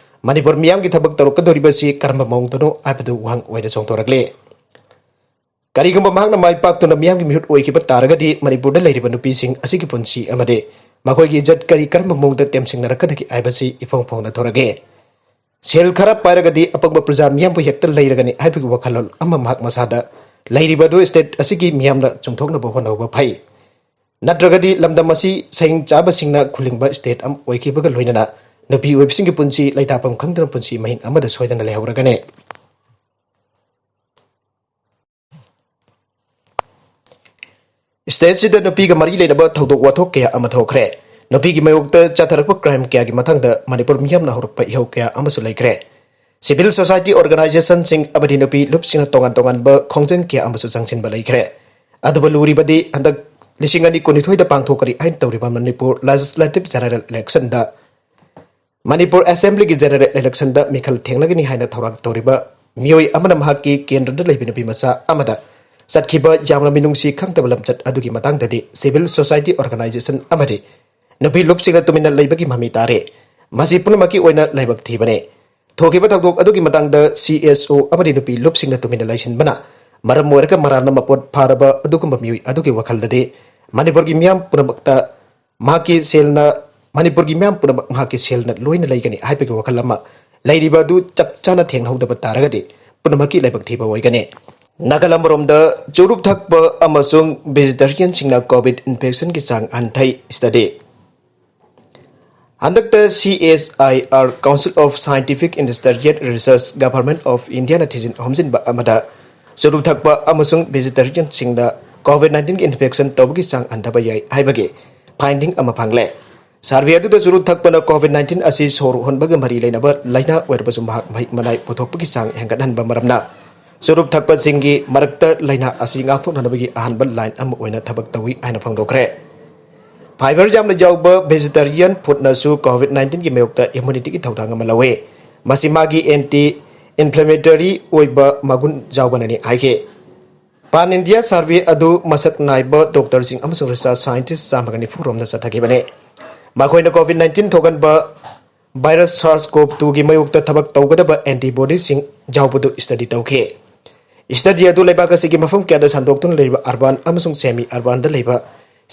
ꯃꯅꯤꯄꯨꯔ ꯃꯤꯌꯥꯝꯒꯤ ꯊꯕꯛ ꯇꯧꯔꯛꯀꯗꯧꯔꯤꯕꯁꯤ ꯀꯔꯝꯕ ꯃꯑꯣꯡꯗꯅꯣ ꯍꯥꯏꯕꯗꯨ ꯋꯥꯍꯪ ꯑꯣꯏꯅ ꯆꯣꯡꯊꯣꯔꯛꯂꯤ꯫ ꯀꯔꯤꯒꯨꯝꯕ ꯃꯍꯥꯛꯅ ꯃꯥꯏ ꯄꯥꯛꯇꯨꯅ ꯃꯤꯌꯥꯝꯒꯤ ꯃꯤꯍꯨꯠ ꯑꯣꯏꯈꯤꯕ ꯇꯥꯔꯒꯗꯤ ꯃꯅꯤꯄꯨꯔꯗ ꯂꯩꯔꯤꯕ ꯅꯨꯄꯤꯁꯤꯡ ꯑꯁꯤꯒꯤ ꯄꯨꯟꯁꯤ ꯑꯃꯗꯤ ꯃꯈꯣꯏꯒꯤ ꯏꯖꯠ ꯀꯔꯤ ꯀꯔꯝꯕ ꯃꯑꯣꯡꯗ ꯇꯦꯝꯁꯤꯡꯅꯔꯛꯀꯗꯒꯦ ꯍꯥꯏꯕꯁꯤ ꯏꯐꯣꯡ ꯐꯣꯡꯅ ꯊꯣꯔꯛꯑꯦ꯫ ꯁꯦꯜ ꯈꯔ ꯄꯥꯏꯔꯒꯗꯤ ꯑꯄꯪꯕ ꯄ꯭ꯔꯖꯥ ꯃꯤꯌꯥꯝꯕꯨ ꯍꯦꯛꯇ ꯂꯩꯔꯒꯅꯤ ꯍꯥꯏꯕꯒꯤ ꯋꯥꯈꯜꯂꯣꯟ ꯑꯃ ꯃꯍꯥꯛ ꯃꯁꯥꯗ ꯂꯩꯔꯤꯕ ꯑꯗꯨ state ꯑꯁꯤꯒꯤ ꯃꯤꯌꯥꯝꯅ ꯆꯨꯝꯊꯣꯛꯅꯕ ꯍꯣꯠꯅꯕ ꯐꯩ꯫ ꯅꯠꯇ꯭ꯔꯒꯗꯤ ꯂꯝꯗꯝ ꯑꯁꯤ ꯁꯩꯔꯦꯡ ꯆꯥꯕꯁꯤꯡꯅ ꯈꯨꯂꯤꯡꯕ state ꯑꯃ ꯑꯣꯏꯈꯤꯕꯒ ꯂꯣꯏꯅꯅ ꯅꯨꯄꯤ ꯑꯣꯏꯕꯁꯤꯡꯒꯤ ꯄꯨꯟꯁꯤ ꯂꯩꯇꯥꯐꯝ ꯈꯪꯗꯅ ꯄꯨꯟꯁꯤ ꯃꯍꯤꯡ ꯑꯃꯗ ꯁꯣꯏꯗꯅ ꯂꯩꯍꯧꯔꯒꯅꯤ꯫ Stateꯁꯤꯗ ꯅꯨꯄꯤꯒ ꯃꯔꯤ ꯂꯩꯅꯕ ꯊꯧꯗꯣꯛ ꯋꯥꯊꯣꯛ ꯀꯌꯥ ꯑꯃ ꯊꯣꯛꯈ꯭ꯔꯦ꯫ ꯅꯨꯄꯤꯒꯤ ꯃꯥꯌꯣꯛꯇ ꯆꯠꯊꯔꯛꯄ crime ꯀꯌꯥꯒꯤ ꯃꯇꯥꯡꯗ ꯃꯅꯤꯄꯨꯔ ꯃꯤꯌꯥꯝꯅ ꯍꯧꯔꯛꯄ ꯏꯍꯧ ꯀꯌꯥ ꯑꯃꯁꯨ ꯂꯩꯈ꯭ꯔꯦ꯫ Civil society organizationꯁꯤꯡ ꯑꯃꯗꯤ ꯅꯨꯄꯤ ꯂꯨꯞꯁꯤꯡꯅ ꯇꯣꯉꯥꯟ ꯇꯣꯉꯥꯟꯕ ꯈꯣꯡꯖꯪ ꯀꯌꯥ ꯑꯃꯁꯨ ꯆꯪꯁꯤꯟꯕ ꯂꯩꯈ꯭ꯔꯦ꯫ ꯑꯗꯨꯕꯨ ꯂꯨꯔꯤꯕꯗꯤ ꯍꯟꯗꯛ ꯂꯤꯁꯤꯡ ꯑꯅꯤ ꯀꯨꯟꯅꯤꯊꯣꯏꯗ ꯄꯥꯡꯊꯣꯛꯀꯅꯤ ꯍꯥꯏꯅ ꯇꯧꯔꯤꯕ Manipur Legislative General Electionꯗ, Manipur Assemblyꯒꯤ General Electionꯗ ꯃꯤꯈꯜ ꯊꯦꯡꯅꯒꯅꯤ ꯍꯥꯏꯅ ꯊꯧꯔꯥꯡ ꯇꯧꯔꯤꯕ ꯃꯤꯑꯣꯏ ꯑꯃꯅ ꯃꯍꯥꯛꯀꯤ ꯀꯦꯟꯗ꯭ꯔꯗ ꯂꯩꯕ ꯅꯨꯄꯤ ꯃꯆꯥ ꯑꯃꯗ ꯆꯠꯈꯤꯕ ꯌꯥꯝꯅ ꯃꯤꯅꯨꯡꯁꯤ ꯈꯪꯗꯕ ꯂꯝꯆꯠ ꯑꯗꯨꯒꯤ ꯃꯇꯥꯡꯗꯗꯤ civil society organization ꯑꯃꯗꯤ ꯅꯨꯄꯤ ꯂꯨꯞꯁꯤꯡꯅ ꯇꯨꯃꯤꯟꯅ ꯂꯩꯕꯒꯤ ꯃꯃꯤ ꯇꯥꯔꯦ꯫ ꯃꯁꯤ ꯄꯨꯝꯅꯃꯛꯀꯤ ꯑꯣꯏꯅ ꯂꯥꯏꯕꯛ ꯊꯤꯕꯅꯦ꯫ ꯊꯣꯛꯈꯤꯕ ꯊꯧꯗꯣꯛ ꯑꯗꯨꯒꯤ ꯃꯇꯥꯡꯗ CSO ꯑꯃꯗꯤ ꯅꯨꯄꯤ ꯂꯨꯞꯁꯤꯡꯅ ꯇꯨꯃꯤꯟꯅ ꯂꯩꯁꯤꯟꯕꯅ ꯃꯔꯝ ꯑꯣꯏꯔꯒ ꯃꯔꯥꯜꯅ ꯃꯄꯣꯠ ꯐꯥꯔꯕ ꯑꯗꯨꯒꯨꯝꯕ ꯃꯤꯑꯣꯏ ꯑꯗꯨꯒꯤ ꯋꯥꯈꯜꯗꯗꯤ ꯃꯅꯤꯄꯨꯔꯒꯤ ꯃꯤꯌꯥꯝ ꯄꯨꯝꯅꯃꯛꯇ ꯃꯍꯥꯛꯀꯤ ꯁꯦꯜꯅ, ꯃꯅꯤꯄꯨꯔꯒꯤ ꯃꯤꯌꯥꯝ ꯄꯨꯝꯅꯃꯛ ꯃꯍꯥꯛꯀꯤ ꯁꯦꯜꯅ ꯂꯣꯏꯅ ꯂꯩꯒꯅꯤ ꯍꯥꯏꯕꯒꯤ ꯋꯥꯈꯜ ꯑꯃ ꯂꯩꯔꯤꯕ ꯑꯗꯨ ꯆꯞ ꯆꯥꯅ ꯊꯦꯡꯅꯍꯧꯗꯕ ꯇꯥꯔꯒꯗꯤ ꯄꯨꯝꯅꯃꯛꯀꯤ ꯂꯥꯏꯕꯛ ꯊꯤꯕ ꯑꯣꯏꯒꯅꯤ꯫ ꯅꯥꯀꯜ ꯑꯃꯔꯣꯝꯗ ꯆꯨꯔꯨꯞ ꯊꯛꯄ ꯑꯃꯁꯨꯡ vegetarianꯁꯤꯡꯅ COVID infectionꯒꯤ ꯆꯥꯡ ꯍꯟꯊꯩ study꯫ ꯍꯟꯗꯛꯇ CSIR, Council of Scientific Industrial Research, Government of Indiaꯅ ꯊꯤꯖꯤꯟ ꯍꯨꯝꯖꯤꯟꯕ ꯑꯃꯗ ꯆꯨꯔꯨꯞ ꯊꯛꯄ ꯑꯃꯁꯨꯡ vegetarianꯁꯤꯡꯗ COVID nineteenꯒꯤ infection ꯇꯧꯕꯒꯤ ꯆꯥꯡ ꯍꯟꯊꯕ ꯌꯥꯏ ꯍꯥꯏꯕꯒꯤ finding ꯑꯃ ꯐꯪꯂꯦ꯫ Survey ꯑꯗꯨꯗ ꯆꯨꯔꯨꯞ ꯊꯛꯄꯅ COVID nineteen ꯑꯁꯤ ꯁꯣꯔ ꯍꯣꯟꯕꯒ ꯃꯔꯤ ꯂꯩꯅꯕ ꯂꯥꯏꯅꯥ ꯑꯣꯏꯔꯕꯁꯨ ꯃꯍꯥꯛ ꯃꯍꯤꯛ ꯃꯅꯥꯏ ꯄꯨꯊꯣꯛꯄꯒꯤ ꯆꯥꯡ ꯍꯦꯟꯒꯠꯍꯟꯕ ꯃꯔꯝꯅ ꯆꯨꯔꯨꯞ ꯊꯛꯄꯁꯤꯡꯒꯤ ꯃꯔꯛꯇ ꯂꯥꯏꯅꯥ ꯑꯁꯤ ꯉꯥꯛꯊꯣꯛꯅꯅꯕꯒꯤ ꯑꯍꯥꯟꯕ line ꯑꯃ ꯑꯣꯏꯅ ꯊꯕꯛ ꯇꯧꯏ ꯍꯥꯏꯅ ꯐꯣꯡꯗꯣꯛꯈ꯭ꯔꯦ꯫ Fibre ꯌꯥꯝꯅ ꯌꯥꯎꯕ vegetarian foodꯅꯁꯨ COVID nineteenꯒꯤ ꯃꯥꯌꯣꯛꯇ immunityꯒꯤ ꯊꯧꯗꯥꯡ ꯑꯃ ꯂꯧꯏ꯫ ꯃꯁꯤ ꯃꯥꯒꯤ anti inflammatory ꯑꯣꯏꯕ ꯃꯒꯨꯟ ꯌꯥꯎꯕꯅꯅꯤ ꯍꯥꯏꯈꯤ꯫ Pan India survey ꯑꯗꯨ ꯃꯁꯛ ꯅꯥꯏꯕ doctorꯁꯤꯡ ꯑꯃꯁꯨꯡ research scientist ꯆꯥꯝꯃꯒ ꯅꯤꯐꯨ ꯔꯣꯝꯗ ꯆꯠꯊꯈꯤꯕꯅꯤ꯫ ꯃꯈꯣꯏꯅ COVID nineteen ꯊꯣꯛꯍꯟꯕ virus SARS-CoV-twoꯒꯤ ꯃꯥꯌꯣꯛꯇ ꯊꯕꯛ ꯇꯧꯒꯗꯕ antibodyꯁꯤꯡ ꯌꯥꯎꯕꯗꯨ study ꯇꯧꯈꯤ꯫ Study ꯑꯗꯨ ꯂꯩꯕꯥꯛ ꯑꯁꯤꯒꯤ ꯃꯐꯝ ꯀꯌꯥꯗ ꯁꯟꯗꯣꯛꯇꯨꯅ ꯂꯩꯔꯤꯕ urban ꯑꯃꯁꯨꯡ semi urbanꯗ ꯂꯩꯕ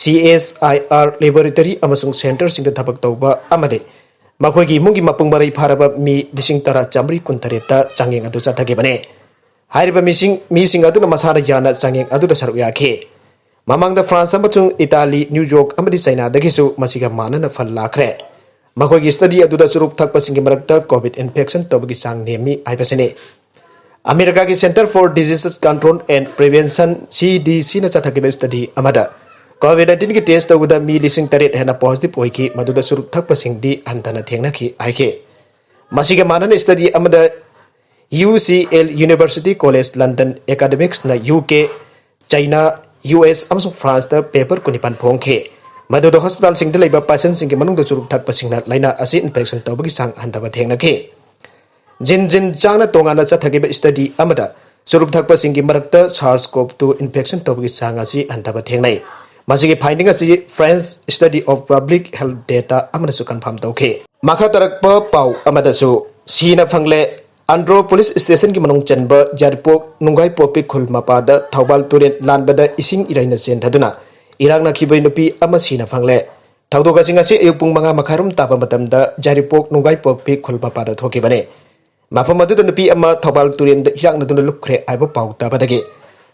CSIR laboratory ꯑꯃꯁꯨꯡ centreꯁꯤꯡꯗ ꯊꯕꯛ ꯇꯧꯕ ꯑꯃꯗꯤ ꯃꯈꯣꯏꯒꯤ ꯏꯃꯨꯡꯒꯤ ꯃꯄꯨꯡ ꯃꯔꯩ ꯐꯥꯔꯕ ꯃꯤ ꯂꯤꯁꯤꯡ ꯇꯔꯥ ꯆꯥꯃꯔꯤ ꯀꯨꯟꯇꯔꯦꯠꯇ ꯆꯥꯡꯌꯦꯡ ꯑꯗꯨ ꯆꯠꯊꯈꯤꯕꯅꯤ꯫ ꯍꯥꯏꯔꯤꯕ ꯃꯤꯁꯤꯡ, ꯃꯤꯁꯤꯡ ꯑꯗꯨꯅ ꯃꯁꯥꯅ ꯌꯥꯅ ꯆꯥꯡꯌꯦꯡ ꯑꯗꯨꯗ ꯁꯔꯨꯛ ꯌꯥꯈꯤ꯫ ꯃꯃꯥꯡꯗ ꯐ꯭ꯔꯥꯟꯁ ꯑꯃꯁꯨꯡ ꯏꯇꯥꯂꯤ, ꯅ꯭ꯌꯨ ꯌꯣꯔꯛ ꯑꯃꯗꯤ ꯆꯩꯅꯥꯗꯒꯤꯁꯨ ꯃꯁꯤꯒ ꯃꯥꯟꯅꯅ ꯐꯜ ꯂꯥꯛꯈ꯭ꯔꯦ꯫ ꯃꯈꯣꯏꯒꯤ ꯁ꯭ꯇꯗꯤ ꯑꯗꯨꯗ ꯆꯨꯔꯨꯞ ꯊꯛꯄꯁꯤꯡꯒꯤ ꯃꯔꯛꯇ ꯀꯣꯚꯤꯗ ꯏꯟꯐꯦꯛꯁꯟ ꯇꯧꯕꯒꯤ ꯆꯥꯡ ꯅꯦꯝꯃꯤ ꯍꯥꯏꯕꯁꯤꯅꯤ꯫ ꯑꯃꯦꯔꯤꯀꯥꯒꯤ Center for Disease Control and Prevention, ꯁꯤ ꯗꯤ ꯁꯤꯅ ꯆꯠꯊꯈꯤꯕ ꯁ꯭ꯇꯗꯤ ꯑꯃꯗ ꯀꯣꯚꯤꯗ ꯅꯥꯏꯟꯇꯤꯟꯒꯤ ꯇꯦꯁ ꯇꯧꯕꯗ ꯃꯤ ꯂꯤꯁꯤꯡ ꯇꯔꯦꯠ ꯍꯦꯟꯅ ꯄꯣꯖꯤꯇꯤꯚ ꯑꯣꯏꯈꯤ, ꯃꯗꯨꯗ ꯆꯨꯔꯨꯞ ꯊꯛꯄꯁꯤꯡꯗꯤ ꯍꯟꯊꯅ ꯊꯦꯡꯅꯈꯤ ꯍꯥꯏꯈꯤ꯫ ꯃꯁꯤꯒ ꯃꯥꯟꯅꯅ ꯁ꯭ꯇꯗꯤ ꯑꯃꯗ U C L, university college London, ꯑꯦꯀꯥꯗꯦꯃꯤꯛꯁꯅ U K, China, U S ꯑꯃꯁꯨꯡ ꯐ꯭ꯔꯥꯟꯁꯇ ꯄꯦꯄꯔ ꯀꯨꯟꯅꯤꯄꯥꯟ ꯐꯣꯡꯈꯤ꯫ ꯃꯗꯨꯗ ꯍꯣꯁꯄꯤꯇꯥꯜꯁꯤꯡꯗ ꯂꯩꯕ ꯄꯦꯁꯦꯟꯁꯤꯡꯒꯤ ꯃꯅꯨꯡꯗ ꯆꯨꯔꯨꯞ ꯊꯛꯄꯁꯤꯡꯅ ꯂꯥꯏꯅꯥ ꯑꯁꯤ ꯏꯟꯐꯦꯛꯁꯟ ꯇꯧꯕꯒꯤ ꯆꯥꯡ ꯍꯟꯊꯕ ꯊꯦꯡꯅꯈꯤ꯫ ꯖꯤꯟ ꯖꯤꯟ ꯆꯥꯡꯅ ꯇꯣꯉꯥꯟꯅ ꯆꯠꯊꯈꯤꯕ ꯁ꯭ꯇꯗꯤ ꯑꯃꯗ ꯆꯨꯔꯨꯞ ꯊꯛꯄꯁꯤꯡꯒꯤ ꯃꯔꯛꯇ ꯁꯥꯔꯁ ꯀꯣꯞ ꯇꯨ ꯏꯟꯐꯦꯛꯁꯟ ꯇꯧꯕꯒꯤ ꯆꯥꯡ ꯑꯁꯤ ꯍꯟꯊꯕ ꯊꯦꯡꯅꯩ꯫ ꯃꯁꯤꯒꯤ ꯐꯥꯏꯟꯗꯤꯡ ꯑꯁꯤ French Institute of Public Health data ꯑꯃꯅꯁꯨ ꯀꯟꯐꯥꯔꯝ ꯇꯧꯈꯤ꯫ ꯃꯈꯥ ꯇꯥꯔꯛꯄ ꯄꯥꯎ ꯑꯃꯗꯁꯨ ꯁꯤꯅ ꯐꯪꯂꯦ꯫ ꯑꯟꯗ꯭ꯔꯣ ꯄꯨꯂꯤꯁ ꯁ꯭ꯇꯦꯁꯟꯒꯤ ꯃꯅꯨꯡ ꯆꯟꯕ ꯌꯥꯏꯔꯤꯄꯣꯛ ꯅꯨꯡꯒꯥꯏꯄꯣꯛꯄꯤ ꯈꯨꯜ ꯃꯄꯥꯗ ꯊꯧꯕꯥꯜ ꯇꯨꯔꯦꯜ ꯂꯥꯟꯕꯗ ꯏꯁꯤꯡ ꯏꯔꯩꯅ ꯆꯦꯟꯊꯗꯨꯅ ꯏꯔꯥꯛꯅꯈꯤꯕ ꯅꯨꯄꯤ ꯑꯃ ꯁꯤꯅ ꯐꯪꯂꯦ꯫ ꯊꯧꯗꯣꯛ ꯑꯁꯤ ꯉꯁꯤ ꯑꯌꯨꯛ ꯄꯨꯡ ꯃꯉꯥ ꯃꯈꯥꯏꯔꯣꯝ ꯇꯥꯕ ꯃꯇꯝꯗ ꯌꯥꯏꯔꯤꯄꯣꯛ ꯅꯨꯡꯒꯥꯏꯄꯣꯛꯄꯤ ꯈꯨꯜ ꯃꯄꯥꯗ ꯊꯣꯛꯈꯤꯕꯅꯤ꯫ ꯃꯐꯝ ꯑꯗꯨꯗ ꯅꯨꯄꯤ ꯑꯃ ꯊꯧꯕꯥꯜ ꯇꯨꯔꯦꯜꯗ ꯏꯔꯥꯛꯅꯗꯨꯅ ꯂꯨꯞꯈ꯭ꯔꯦ ꯍꯥꯏꯕ ꯄꯥꯎ ꯇꯥꯕꯗꯒꯤ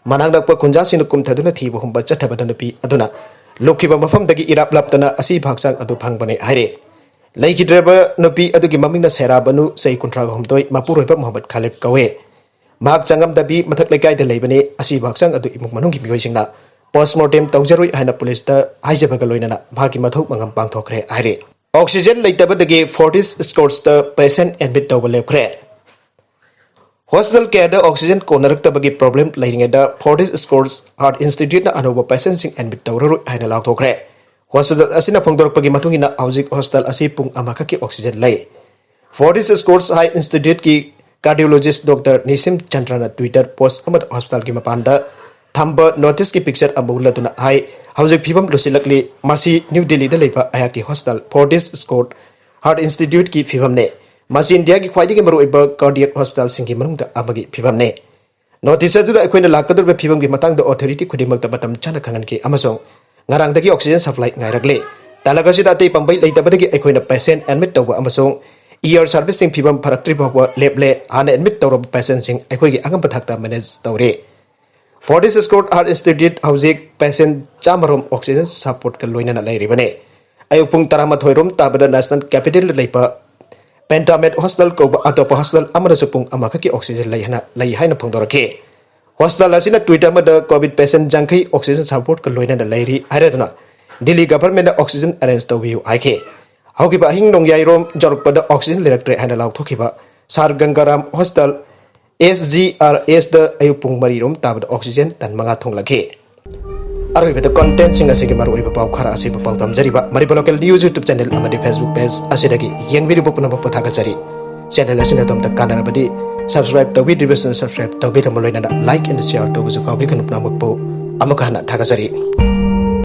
ꯃꯅꯥꯛ ꯅꯛꯄ ꯈꯨꯟꯖꯥꯁꯤꯡꯅ ꯀꯨꯝꯊꯗꯨꯅ ꯊꯤꯕ ꯍꯨꯝꯕ ꯆꯠꯊꯕꯗ ꯅꯨꯄꯤ ꯑꯗꯨꯅ ꯂꯨꯞꯈꯤꯕ ꯃꯐꯝꯗꯒꯤ ꯏꯔꯥꯞ ꯂꯥꯞꯇꯅ ꯑꯁꯤꯕ ꯍꯛꯆꯥꯡ ꯑꯗꯨ ꯐꯪꯕꯅꯤ ꯍꯥꯏꯔꯤ꯫ ꯂꯩꯈꯤꯗ꯭ꯔꯕ ꯅꯨꯄꯤ ꯑꯗꯨꯒꯤ ꯃꯃꯤꯡꯅ ꯁꯦꯔꯥ ꯕꯅꯨ, ꯆꯍꯤ ꯀꯨꯟꯊ꯭ꯔꯥ ꯍꯨꯝꯗꯣꯏ, ꯃꯄꯨꯔꯣꯏꯕ ꯃꯣꯍꯝꯃꯗ ꯈꯥꯂꯤꯗ ꯀꯧꯏ꯫ ꯃꯍꯥꯛ ꯆꯪꯉꯝꯗꯕꯤ ꯃꯊꯛ ꯂꯩꯀꯥꯏꯗ ꯂꯩꯕꯅꯤ꯫ ꯑꯁꯤꯕ ꯍꯛꯆꯥꯡ ꯑꯗꯨ ꯏꯃꯨꯡ ꯃꯅꯨꯡꯒꯤ ꯃꯤꯑꯣꯏꯁꯤꯡꯅ ꯄꯣꯁꯃꯣꯔꯇꯦꯝ ꯇꯧꯖꯔꯣꯏ ꯍꯥꯏꯅ ꯄꯨꯂꯤꯁꯇ ꯍꯥꯏꯖꯕꯒ ꯂꯣꯏꯅꯅ ꯃꯍꯥꯛꯀꯤ ꯃꯊꯧ ꯃꯉꯝ ꯄꯥꯡꯊꯣꯛꯈ꯭ꯔꯦ ꯍꯥꯏꯔꯤ꯫ ꯑꯣꯛꯁꯤꯖꯦꯟ ꯂꯩꯇꯕꯗꯒꯤ ꯐꯣꯔꯇꯤꯁ ꯁ꯭ꯀꯣꯔꯠꯁꯇ ꯄꯦꯁꯦꯟ ꯑꯦꯗꯃꯤꯠ ꯇꯧꯕ ꯂꯦꯞꯈ꯭ꯔꯦ꯫ ꯍꯣꯁꯄꯤꯇꯥꯜ ꯀꯌꯥꯗ ꯑꯣꯛꯁꯤꯖꯦꯟ ꯀꯣꯟꯅꯔꯛꯇꯕꯒꯤ ꯄ꯭ꯔꯣꯕ꯭ꯂꯦꯝ ꯂꯩꯔꯤꯉꯩꯗ ꯐꯣꯔꯇꯤꯁ ꯁ꯭ꯀꯣꯔꯠꯁ ꯍꯥꯔꯠ ꯏꯟꯁꯇꯤꯇ꯭ꯌꯨꯠꯅ ꯑꯅꯧꯕ ꯄꯦꯁꯦꯟꯁꯤꯡ ꯑꯦꯗꯃꯤꯠ ꯇꯧꯔꯔꯣꯏ ꯍꯥꯏꯅ ꯂꯥꯎꯊꯣꯛꯈ꯭ꯔꯦ꯫ ꯍꯣꯁꯄꯤꯇꯥꯜ ꯑꯁꯤꯅ ꯐꯣꯡꯗꯣꯔꯛꯄꯒꯤ ꯃꯇꯨꯡ ꯏꯟꯅ ꯍꯧꯖꯤꯛ ꯍꯣꯁꯄꯤꯇꯥꯜ ꯑꯁꯤ ꯄꯨꯡ ꯑꯃꯈꯛꯀꯤ ꯑꯣꯛꯁꯤꯖꯦꯟ ꯂꯩ꯫ ꯐꯣꯔꯇꯤꯁ ꯁ꯭ꯀꯣꯔꯠꯁ ꯍꯥꯔꯠ ꯏꯟꯁꯇꯤꯇ꯭ꯌꯨꯠꯀꯤ ꯀꯥꯔꯗꯤꯑꯣꯂꯣꯖꯤꯁ ꯗꯣꯛꯇꯔ ꯅꯤꯁꯤꯝ ꯆꯟꯗ꯭ꯔꯅ ꯇ꯭ꯋꯤꯇꯔ ꯄꯣꯁ ꯑꯃꯗ ꯍꯣꯁꯄꯤꯇꯥꯜꯒꯤ ꯃꯄꯥꯟꯗ ꯊꯝꯕ ꯅꯣꯇꯤꯁꯀꯤ ꯄꯤꯛꯆꯔ ꯑꯃ ꯎꯠꯂꯗꯨꯅ ꯍꯥꯏ, "ꯍꯧꯖꯤꯛ ꯐꯤꯕꯝ ꯂꯨꯁꯤꯜꯂꯛꯂꯤ꯫ ꯃꯁꯤ ꯅ꯭ꯌꯨ ꯗꯤꯜꯂꯤꯗ ꯂꯩꯕ ꯑꯩꯍꯥꯛꯀꯤ ꯍꯣꯁꯄꯤꯇꯥꯜ ꯐꯣꯔꯇꯤꯁ ꯁ꯭ꯀꯣꯔꯠꯁ ꯍꯥꯔꯠ ꯏꯟꯁꯇꯤꯇ꯭ꯌꯨꯠꯀꯤ ꯐꯤꯕꯝꯅꯤ꯫ ꯃꯁꯤ ꯏꯟꯗꯤꯌꯥꯒꯤ ꯈ꯭ꯋꯥꯏꯗꯒꯤ ꯃꯔꯨꯑꯣꯏꯕ ꯀꯥꯔꯗꯤꯌꯥꯛ ꯍꯣꯁꯄꯤꯇꯥꯜꯁꯤꯡꯒꯤ ꯃꯅꯨꯡꯗ ꯑꯃꯒꯤ ꯐꯤꯕꯝꯅꯤ"꯫ ꯅꯣꯇꯤꯁ ꯑꯗꯨꯗ ꯑꯩꯈꯣꯏꯅ ꯂꯥꯛꯀꯗꯧꯔꯤꯕ ꯐꯤꯕꯝꯒꯤ ꯃꯇꯥꯡꯗ ꯑꯣꯊꯣꯔꯤꯇꯤ ꯈꯨꯗꯤꯡꯃꯛꯇ ꯃꯇꯝ ꯆꯥꯅ ꯈꯪꯍꯟꯈꯤ ꯑꯃꯁꯨꯡ ꯉꯔꯥꯡꯗꯒꯤ ꯑꯣꯛꯁꯤꯖꯦꯟ ꯁꯄ꯭ꯂꯥꯏ ꯉꯥꯏꯔꯛꯂꯤ꯫ ꯇꯥꯂꯛ ꯑꯁꯤꯗ ꯑꯇꯩ ꯄꯥꯝꯕꯩ ꯂꯩꯇꯕꯗꯒꯤ ꯑꯩꯈꯣꯏꯅ ꯄꯦꯁꯦꯟ ꯑꯦꯗꯃꯤꯠ ꯇꯧꯕ ꯑꯃꯁꯨꯡ ꯏꯌꯥꯔ ꯁꯥꯔꯚꯤꯁꯁꯤꯡ ꯐꯤꯕꯝ ꯐꯔꯛꯇ꯭ꯔꯤ ꯐꯥꯎꯕ ꯂꯦꯞꯂꯦ꯫ ꯍꯥꯟꯅ ꯑꯦꯗꯃꯤꯠ ꯇꯧꯔꯕ ꯄꯦꯁꯦꯟꯁꯤꯡ ꯑꯩꯈꯣꯏꯒꯤ ꯑꯉꯝꯕ ꯊꯥꯛꯇ ꯃꯦꯅꯦꯖ ꯇꯧꯔꯤ꯫ Fortis Scott Heart Institute ꯍꯧꯖꯤꯛ ꯄꯦꯁꯦꯟ ꯆꯥꯝꯃ ꯔꯣꯝ ꯑꯣꯛꯁꯤꯖꯦꯟ ꯁꯄꯣꯔꯠꯀ ꯂꯣꯏꯅꯅ ꯂꯩꯔꯤꯕꯅꯤ꯫ ꯑꯌꯨꯛ ꯄꯨꯡ ꯇꯔꯥꯃꯥꯊꯣꯏ ꯔꯣꯝ ꯇꯥꯕꯗ ꯅꯦꯁꯅꯦꯜ ꯀꯦꯄꯤꯇꯦꯜꯗ ꯂꯩꯕ ꯄꯦꯟꯇꯥꯃꯦꯠ ꯍꯣꯁꯇꯦꯜ ꯀꯧꯕ ꯑꯇꯣꯞꯄ ꯍꯣꯁꯇꯦꯜ ꯑꯃꯗꯁꯨ ꯄꯨꯡ ꯑꯃꯈꯛꯀꯤ ꯑꯣꯛꯁꯤꯖꯦꯟ ꯂꯩ ꯍꯥꯏꯅ ꯂꯩ ꯍꯥꯏꯅ ꯐꯣꯡꯗꯣꯔꯛꯈꯤ꯫ ꯍꯣꯁꯇꯦꯜ ꯑꯁꯤꯅ ꯇ꯭ꯋꯤꯠ ꯑꯃꯗ ꯀꯣꯚꯤꯗ ꯄꯦꯁꯦꯟ ꯌꯥꯡꯈꯩ ꯑꯣꯛꯁꯤꯖꯦꯟ ꯁꯄꯣꯔꯠꯀ ꯂꯣꯏꯅꯅ ꯂꯩꯔꯤ ꯍꯥꯏꯔꯗꯨꯅ ꯗꯤꯜꯂꯤ ꯒꯚꯔꯟꯃꯦꯟꯠꯅ ꯑꯣꯛꯁꯤꯖꯦꯟ ꯑꯦꯔꯦꯟꯖ ꯇꯧꯕꯤꯌꯨ ꯍꯥꯏꯈꯤ꯫ ꯍꯧꯈꯤꯕ ꯑꯍꯤꯡ ꯅꯣꯡꯌꯥꯏꯔꯣꯝ ꯌꯧꯔꯛꯄꯗ ꯑꯣꯛꯁꯤꯖꯦꯟ ꯂꯩꯔꯛꯇ꯭ꯔꯦ ꯍꯥꯏꯅ ꯂꯥꯎꯊꯣꯛꯈꯤꯕ ꯁꯥꯔ ꯒꯪꯒꯥꯔꯥꯝ ꯍꯣꯁꯇꯦꯜ, ꯑꯦꯁ ꯖꯤ ꯑꯥꯔ ꯑꯦꯁꯇ ꯑꯌꯨꯛ ꯄꯨꯡ ꯃꯔꯤ ꯔꯣꯝ ꯇꯥꯕꯗ ꯑꯣꯛꯁꯤꯖꯦꯟ ꯇꯟ ꯃꯉꯥ ꯊꯨꯡꯂꯈꯤ꯫ ꯑꯔꯣꯏꯕꯗ ꯀꯟꯇꯦꯟꯠꯁꯤꯡ ꯑꯁꯤꯒꯤ ꯃꯔꯨꯑꯣꯏꯕ ꯄꯥꯎ ꯈꯔ ꯑꯁꯤꯕꯨ ꯄꯥꯎꯗꯝꯖꯔꯤꯕ Manipur local news YouTube channel ꯑꯃꯗꯤ ꯐꯦꯁꯕꯨꯛ ꯄꯦꯖ ꯑꯁꯤꯗꯒꯤ ꯌꯦꯡꯕꯤꯔꯤꯕ ꯄꯨꯝꯅꯃꯛꯄꯨ ꯊꯥꯒꯠꯆꯔꯤ꯫ ꯆꯦꯅꯦꯜ ꯑꯁꯤꯅ ꯑꯗꯣꯝꯗ ꯀꯥꯟꯅꯔꯕꯗꯤ ꯁꯕꯁꯀ꯭ꯔꯥꯏꯕ ꯇꯧꯕꯤꯗ꯭ꯔꯤꯕꯁꯤꯡꯅ ꯁꯕꯁꯀ꯭ꯔꯥꯏꯕ ꯇꯧꯕꯤꯔꯝꯕ ꯂꯣꯏꯅꯅ ꯂꯥꯏꯛ ꯑꯦꯟ ꯁꯤꯌꯥꯔ ꯇꯧꯕꯁꯨ ꯀꯥꯎꯕꯤꯒꯅꯨ꯫ ꯄꯨꯝꯅꯃꯛꯄꯨ ꯑꯃꯨꯛꯀ ꯍꯟꯅ ꯊꯥꯒꯠꯆꯔꯤ꯫